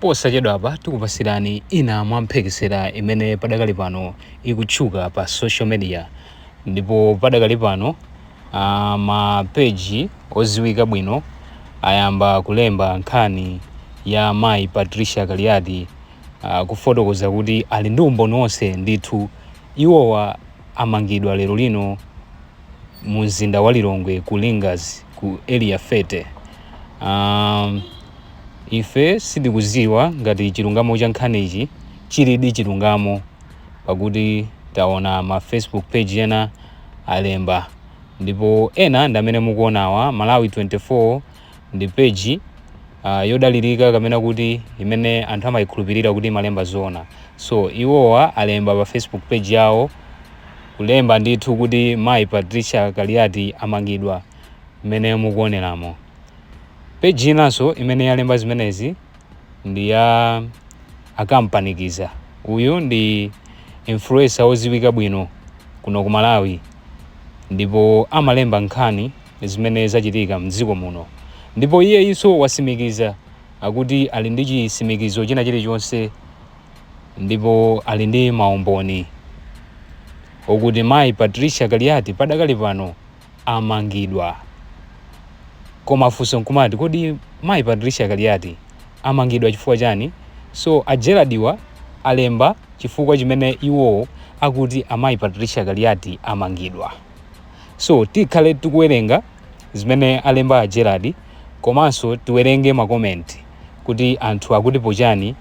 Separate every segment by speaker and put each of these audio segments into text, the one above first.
Speaker 1: Posachedwapa tikupasirani ina mwa mphekesera imene padakali pano ikutchuka pa social media ndipo padakali pano ma page oziwika bwino ayamba kulemba nkhani ya mayi Patricia Kaliati, kufotokoza kuti ali ndi umboni wonse ndithu iwowa amangidwa lero lino mu mzinda wa Lilongwe ku Lingadzi ku Area 30. Ife sitikuziwa ngati chilungamo cha nkhanichi chilidi chilungamo, pakuti taona ma Facebook page ena alemba ndipo ena ndi amene mukuonawa. Malawi 24 ndi page yodalirika kapena kuti imene anthu amayikhulupirira kuti imalemba zoona. So iwowa alemba pa Facebook page yawo, kulemba ndithu kuti mayi Patricia Kaliati amangidwa mmene mukuoneramo. Page inanso imene yalemba zimenezi ndi ya Akampanikiza. Uyu ndi influencer woziwika bwino kuno ku Malawi ndipo amalemba nkhani zimene zachitika mdziko muno, ndipo iyeyinso wasimikiza, akuti ali ndi chisimikizo china chilichonse ndipo ali ndi maumboni okuti mayi Patricia Kaliati padakali pano amangidwa. Koma funso nkumati, kodi mayi Patricia Kaliati amangidwa chifukwa chani? So a Gerald alemba chifukwa chimene iwowo akuti amayi Patricia Kaliati amangidwa. So tikhale tikuwerenga zimene alemba a Gerald, komanso tiwerenge ma comment kuti anthu akutipo chani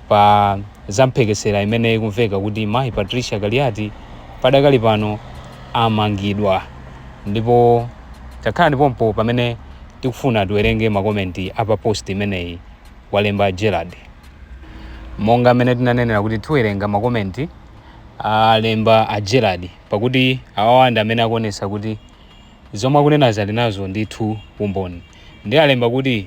Speaker 1: pa zamphekesera imene ikumveka kuti mayi Patricia Kaliati padakali pano amangidwa. Ndipo takhala ndipompo pamene tikufuna tiwerenge ma comment apa post imeneyi walemba Gerald. Monga mmene tinanenera kuti tiwerenga ma comment alemba a Gerald, pakuti awawa ndi amene akuonesa kuti zomwe akunenazi ali nazo ndithu umboni. Ndi alemba kuti,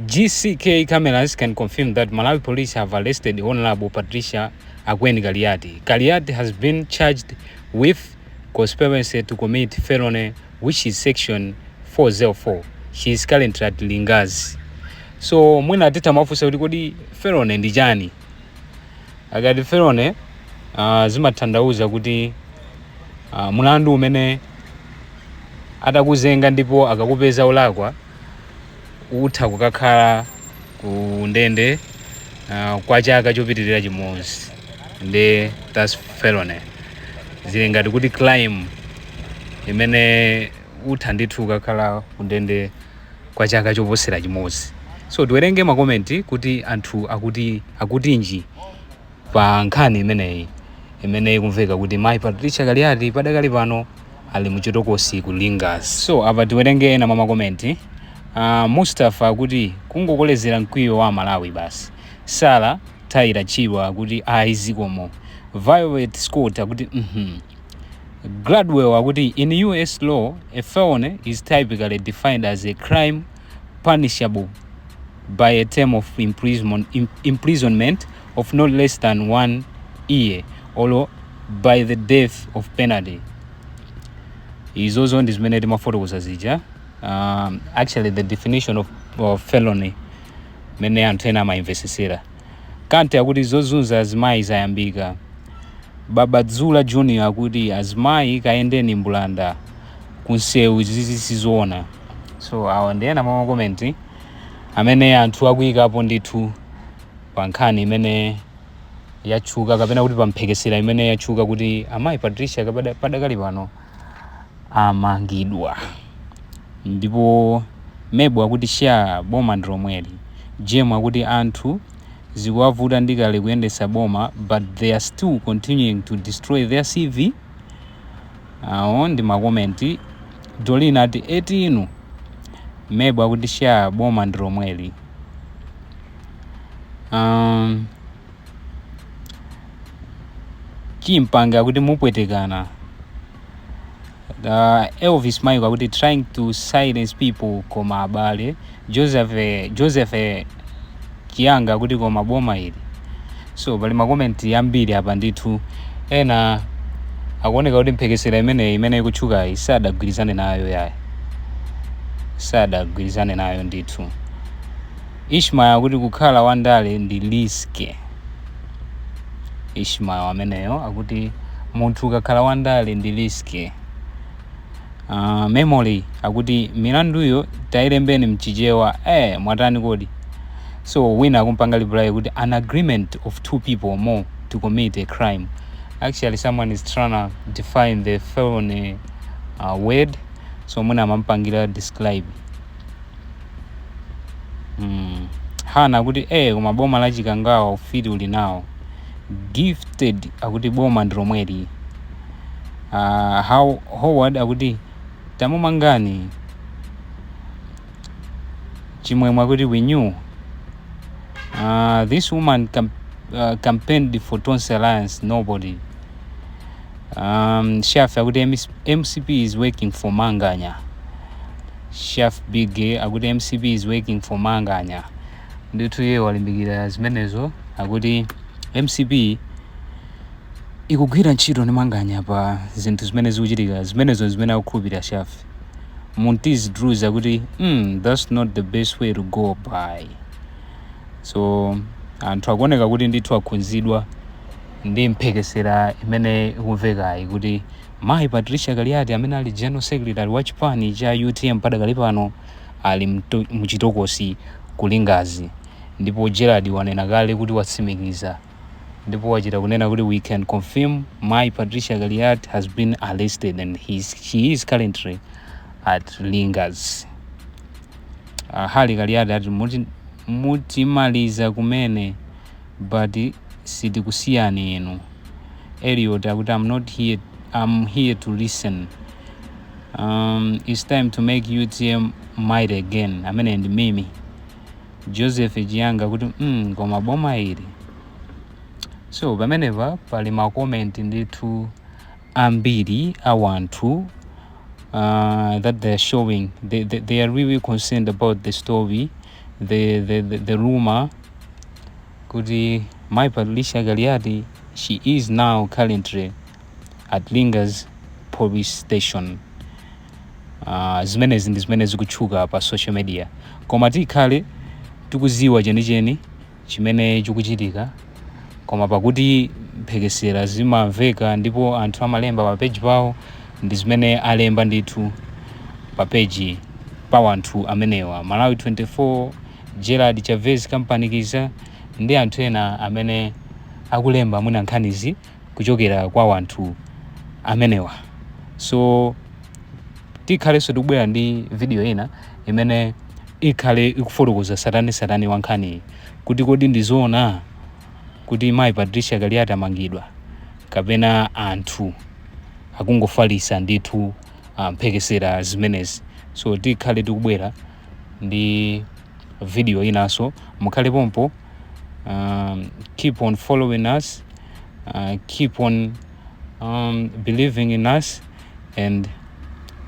Speaker 1: "GCK cameras can confirm that Malawi Police have arrested Honorable Patricia Akweni Kaliati. Kaliati has been charged with conspiracy to commit felony, which is section 404. She is currently at Lingadzi." So mwina titamafunsa kuti kodi felony ndi chani? Akati felony, zimatanthauza kuti mulandu umene atakuzenga ndipo akakupeza olakwa utha kukakhala ku ndende kwa chaka chopitirira chimodzi. Ndi that's felony. Zili ngati kuti crime imene utha ndithu kukakhala ku ndende kwa chaka choposera chimodzi. So tiwerenge ma comment kuti anthu akuti akutinji pa nkhani imeneyi imene ikumveka kuti mayi Patricia Kaliati padakali pano ali muchitokosi ku Lingadzi. So apa tiwerenge ena mwa ma comment. Mustafa akuti kungokolezera mkwiyo wa Malawi basi. Sara Taira Chiwa akuti ayi, zikomo. Violet Scott akuti Gladwell akuti, "In US law, a felony is typically defined as a crime punishable by a term of imprisonment of not less than one year or by the death of penalty." Izozo ndi zimene timafotokoza zija, actually the definition of felony mene anthu ena amayimvesesera. Kante akuti zozunza azimayi zayambika. Babadzula Junior akuti azimayi kayendeni mbulanda kunsewu, zizi sizoona. So awa ndi ena mwa ma comment amene anthu akuyikapo ndithu pa nkhani imene yatchuka kapena kuti pa mphekesera imene yatchuka kuti amayi Patricia padakali pano amangidwa. Ndipo Mebo akuti sha, boma ndi lomweli. Jem akuti anthu zikuwavuta ndikale kuyendesa boma, but they are still continuing to destroy their CV. Awo ndi ma comment. Dolina ati eti inu. Mebo akuti sha, boma ndi lomweli. Chimpanga akuti mupwetekana. Elvis Michael akuti trying to silence people, koma abale. Joseph Chiyanga akuti koma boma ili. So pali ma comment ambiri apa ndithu. Ena akuoneka kuti mphekesera imeneyi imene ikutchukayi sadagwirizane nayo, yayi, sadagwirizane nayo ndithu. Ishmael akuti kukhala wandale ndi risk. Ishmael ameneyo akuti munthu ukakhala wandale ndi risk. Memory akuti milanduyo tayilembeni mchichewa. Mwatani kodi? So wina akumpanga reply kuti an agreement of two people or more to commit a crime. Actually, someone is trying to define the felony word, so mwina amampangira describe. Hana akuti koma boma la Chikangawa ufiti uli nawo. Gifted akuti boma ndi lomweli. Howard akuti tamumangani. Chimwemwe akuti we knew this woman campaigned for Tonse Alliance, nobody. Shaf akuti MCP is working for Manganya. Shaf Big akuti MCP is working for Manganya. Ndithu iye walimbikira zimenezo, akuti MCP ikugwira ntchito ndi Manganya pa zinthu zimene zikuchitika. Zimenezo zimene akukhulupirira Shaf. Montiz Drews akuti that's not the best way to go by. So anthu akuoneka kuti ndithu akhunzidwa ndi mphekesera imene ikumvekayi kuti mayi Patricia Kaliati, amene ali general secretary wa chipani cha UTM, padakali pano ali muchitokosi ku Lingadzi. Ndipo Gerard wanena kale kuti watsimikiza, ndipo wachita kunena kuti we can confirm mayi Patricia Kaliati has been arrested and she is currently at Lingadzi. Hali Kaliati ati mutimaliza kumene, but sitikusiyani inu. Elliot akuti I'm not here, I'm here to listen. It's time to make UTM mighty again. Amene ndi Mimi Joseph Chiyanga kuti koma boma ili. So pamenepa pali ma comment ndithu ambiri a wanthu that they're showing they are really concerned about the story, the rumor kuti Mai Patricia Kaliati, she is now currently at Lingadzi police station. Zimenezi ndi zimene zikutchuka pa social media, koma tikhale tikuziwa chenicheni chimene chikuchitika. Koma pakuti mphekesera zimamveka ndipo anthu amalemba pa page pawo, ndi zimene alemba ndithu pa page pa wanthu amenewa, Malawi 24, Gerard Chavez Kampanikiza ndi anthu ena amene akulemba mwina nkhanizi kuchokera kwa wanthu amenewa. So tikhalenso tikubwera ndi video ina imene ikhale ikufotokoza satani wa nkhaniyi, kuti kodi ndizoona kuti mayi Patricia Kaliati amangidwa kapena anthu akungofalisa ndithu mphekesera zimenezi. So tikhale tikubwera ndi video inanso. Mukhale pompo. Keep on following us, keep on believing in us and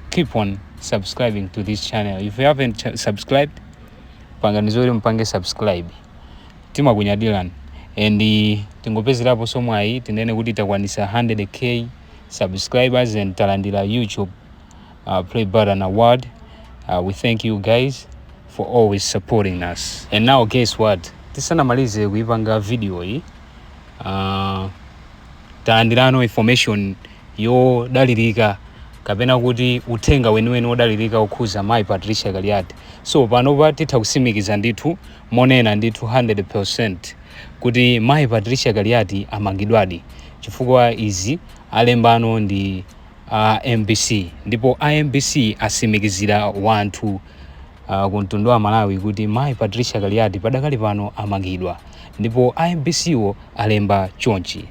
Speaker 1: keep on subscribing to this channel. If you haven't subscribed, pangani zoti mupange subscribe. Timakunyadirani. And tingopezerapo somwayi tinene kuti takwanisa 100K subscribers and talandira YouTube Play Button Award. We thank you guys for always supporting us. And now, guess what? Tisanamalize kuipanga video iyi, talandirano information yodalirika, kapena kuti uthenga weniweni wodalirika okhuza mayi Patricia Kaliati. So panopa titha kusimikiza ndithu monena ndithu 100% kuti mayi Patricia Kaliati amangidwadi, chifukwa izi alembano ndi MBC, ndipo a MBC asimikizira wanthu ku mtundu wa Malawi kuti mayi Patricia Kaliati padakali pano amangidwa. Ndipo a MBC wo alemba chonchi: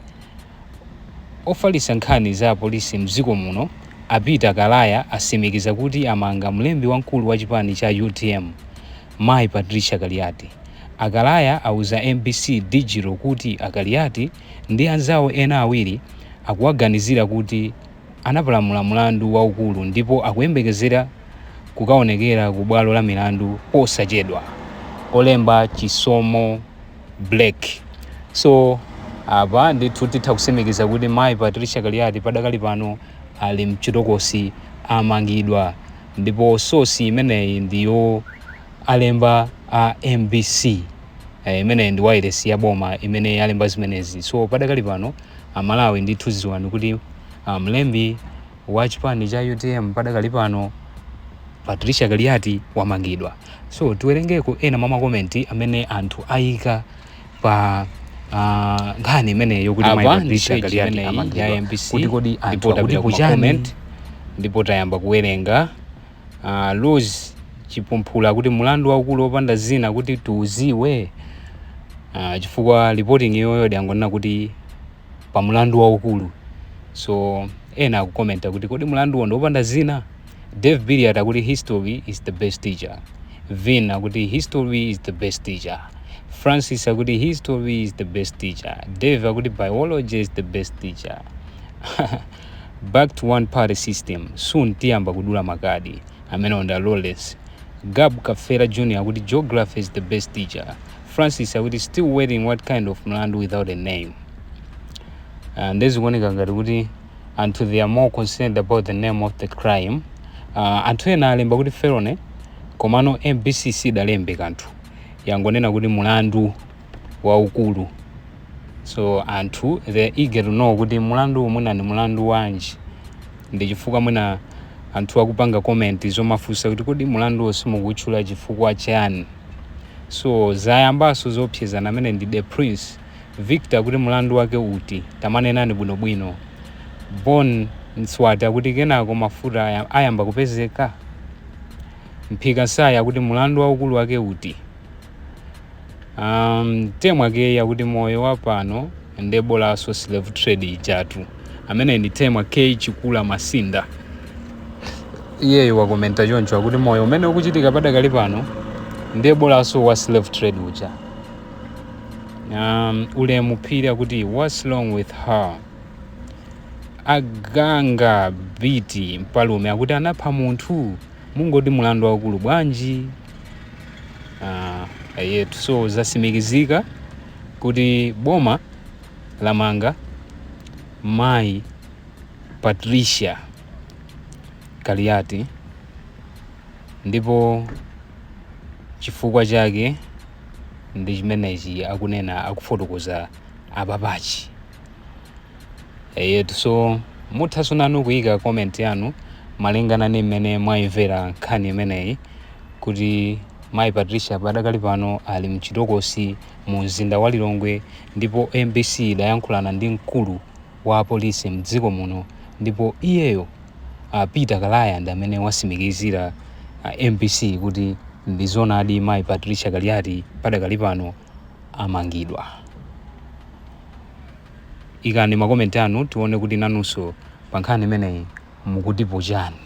Speaker 1: ofalitsa nkhani za polisi mdziko muno a Peter Kalaya asimikiza kuti amanga mlembi wamkulu wa chipani cha UTM, mayi Patricia Kaliati. Akalaya auza MBC Digital kuti Akaliati ndi anzawo ena awiri akuwaganizira kuti anapalamula mlandu waukulu ndipo akuyembekezera kukaonekera ku bwalo la milandu posachedwa. Olemba Chisomo Black. So apa ndithu titha kusimikiza kuti mayi Patricia Kaliati padakali pano ali mchitokosi, amangidwa, ndipo source imeneyi ndiyo alemba. a MBC, imene ndi wireless ya boma imene yalemba zimenezi. So padakali pano Amalawi ndithu ziwani kuti mlembi wa chipani cha UTM padakali pano Patricia Kaliati wamangidwa. So tiwerengeko ena mwa ma comment amene anthu ayika pa nkhani imeneyo kuti mayi
Speaker 2: Apa ndi
Speaker 1: Patricia
Speaker 2: page
Speaker 1: Kaliati
Speaker 2: imeneyi
Speaker 1: amangidwa
Speaker 2: ya MBC,
Speaker 1: kuti kodi anthu
Speaker 2: ndipo tapita
Speaker 1: akutipo
Speaker 2: kuma
Speaker 1: chani?
Speaker 2: comment.
Speaker 1: Ndipo tayamba kuwerenga. Rose Chipumphula kuti mulandu waukulu wopanda zina kuti tiuziwe, chifukwa reporting iyoyo yangonena kuti pa mulandu waukulu. So ena akukomenta kuti kodi mulanduwo ndi wopanda zina? Dave Billiard akuti history is the best teacher. Vin akuti history is the best teacher. Francis akuti history is the best teacher. Dave akuti biology is the best teacher. Back to one party system soon, tiyamba kudula makadi amene onda lawless. Gab Kafera Junior akuti geography is the best teacher. Francis akuti still waiting, what kind of mlandu without a name? Ndezikuoneka ngati kuti anthu they are more concerned about the name of the crime. Anthu ena alemba kuti felony, komano MBC sidalembe kanthu, yangonena kuti mulandu waukulu. So anthu they eager to know kuti mulandu mwina ndi mulandu wanji. Ndi chifukwa mwina anthu akupanga comment zomafunsa kuti kodi mulanduwo simukutchula chifukwa chani? So zayambaso zopsezana. Amene ndi The Prince Victor kuti mulandu wake uti? Tamanenani bwinobwino. Bon Mswati akuti kenako mafuta ayamba kupezeka. Mphika Nsaya akuti mulandu waukulu wake uti? Temwa K akuti moyo wa pano ndebolaso slave trade ijatu. Amene ndi Temwa K Chikula Masinda, iyeyo wakomenta choncho akuti moyo umene ukuchitika padakali pano ndebolaso wa slave trade uja. Ulemu Phiri akuti what's wrong with her? Aganga Biti Mpalume akuti anapha munthu, mungoti mulandu waukulu bwanji? Yetu, so zasimikizika kuti boma lamanga mayi Patricia Kaliati, ndipo chifukwa chake ndi chimenechi akunena, akufotokoza apapachi yetu. So muthaso nanu kuyika comment yanu malingana ndi mmene mwayimvera nkhani imeneyi kuti mayi Patricia padakali pano ali mchitokosi mu mzinda wa Lilongwe, ndipo MBC idayankhulana ndi mkulu wa apolisi mdziko muno, ndipo iyeyo Peter Kalaya ndi amene wasimikizira MBC kuti ndi zonadi, mayi Patricia Kaliati padakali pano amangidwa. Ikani ma comment anu tione kuti nanunso pa nkhani imeneyi mukutipo chani.